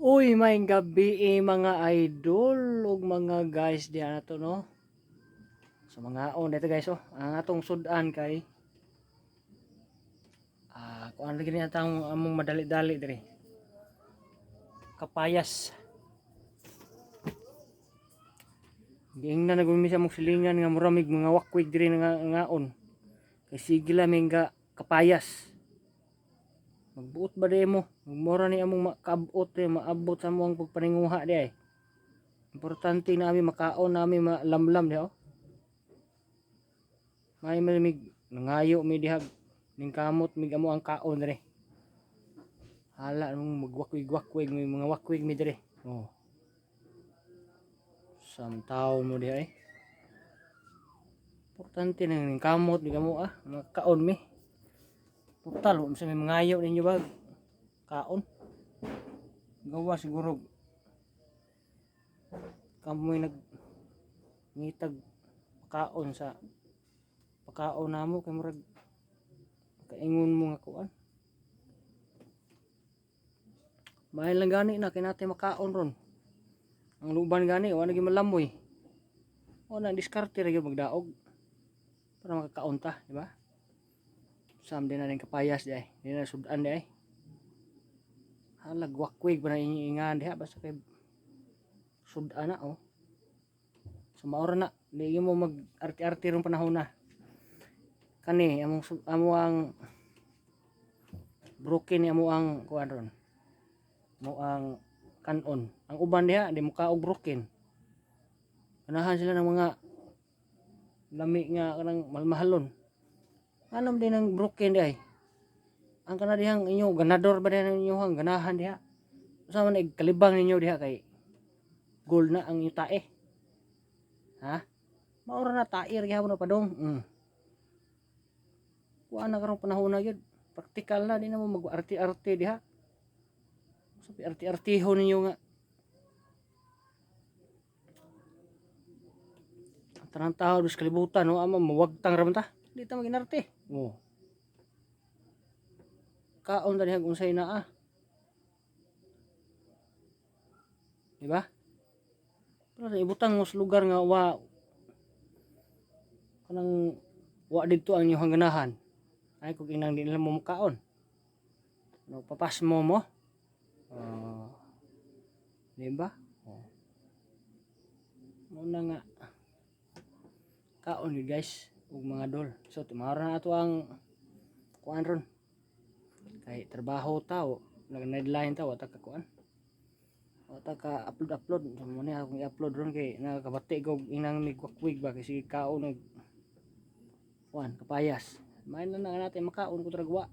Uy, maayong gabi eh, mga idol ug mga guys diha na to, no. So mga on dito, guys, oh. Ang atong sudan kay kuan lagi ni atang among madali-dali diri. Kapayas. Giingnan na gumi sa among silingan nga muramig mga wakwig diri nga ngaon. Kay sige lang nga kapayas. Magbuot ba di mo? Mura ni among makaabot eh, maabot sa among pagpaninguha di ay. Importante na ami makaon nami malamlam di oh. May malamig nangayo mi diha ning kamot mig amo ang kaon dire. Hala nung magwakwig-wakwig may mga wakwig mi dire. Oh. Samtaw mo diha eh. Importante na ning kamot mig amo makaon mi. Total, wa sa may mangayo ninyo ba? Kaon. Gawa siguro. Kamoy nag ngitag pakaon sa pakaon namo kay murag kaingon mo nga kuan. Mahal lang gani na kay natin makaon ron. Ang luban gani wa na gyud malamoy. Wa na diskarte ra gyud magdaog para makakaon ta, di ba? Sam din na rin kapayas di ay. Di na sudan di ay. Halag wakwig pa na ingan diha basta kay sudan na oh. So maura na, di mo mag arte-arte rong panahon na. Kani among amo ang broken ni amo ang kuan ron. Mo ang kanon. Ang uban diha di mo kaog broken. Ganahan sila ng mga lami nga kanang malmahalon. Alam din ang broken di ay. Ang kana dihang inyo ganador ba diha ninyo ang ganahan diha. Usa man kalibang ninyo diha kay gold na ang inyo tae. Ha? Maura na tair gihapon na padong. Kuan na karong panahon na gyud. Praktikal na, di na mo mag-arte-arte diha. Sa arte-artihon ninyo nga. Ang tanang tao sa kalibutan, no, ama mawagtang ra man ta. Di ta maginarte. Oh. Kaon ta diha unsay naa. Di ba? Pero ibutang mo sa lugar nga wa kanang wa didto ang inyong ganahan. Ay kung inang di nila mo mukaon. No, papasmo mo. Di ba? Oh. Muna nga kaon yun guys ug mga dol. So tumaro na ato ang kuan ron. Kay trabaho ta o nag-deadline ta wa ta ka kuan. Wa ta ka upload upload. So mo ni akong i-upload ron kay nakakabati ko inang migwakwig ba kay sige kaon og kuan kapayas. Main lang na natin makaon ko tragwa.